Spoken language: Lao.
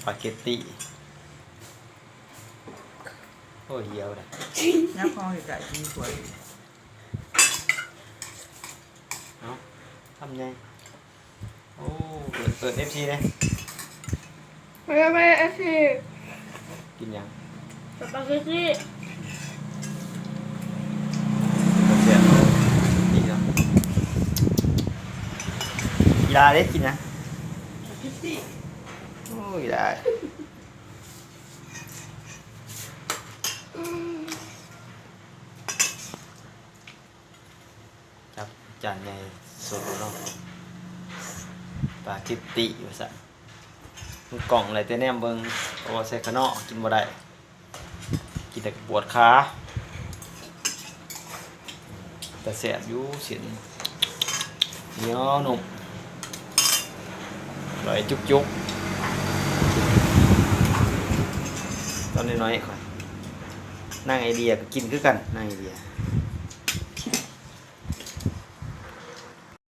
ສະປາເກັດຕີ. ໂອ້ຍ ຫ່ຽວເດ້. ຍັບເຂົ້າໃກ້ໆ ກິນຖ້ວຍ. ເອົາ ຄຳໃຫຍ່. ໂອ້ ເປີດ ເປີດເອັຟຊີເດ້. ມາ ມາ ເອັຟຊີ ກິນຫຍັງ? ສະປາເກັດຕີ. ແຊບເນາະ ດີເນາະ. ອີ່ຫຼ້າເດ້ ກິນຫຍັງ? ສະປາເກັດຕີ. ໂອ້ ອີ່ຫຼ້າ. ຈັບຈານໃຫຍ່ສົດເນາະ ສະປາເກັດຕີວ່າຊັ້ນ. ມັນກ້ອງໄດ້ແຕ່ແນມເບິ່ງ ເພາະວ່າໃສ່ຂະເນາະກິນບໍ່ໄດ້ ກິນແລ້ວກໍປວດຂາ. ແຕ່ແຊບຢູ່ ຊິ້ນໜຽວນຸ້ມ ອະລ່ອຍຈຸກໆ. ຕອນນ້ອຍໆຂ້ອຍ ນາງໄອເດຍກໍກິນຄືກັນ ນາງໄອເດຍ.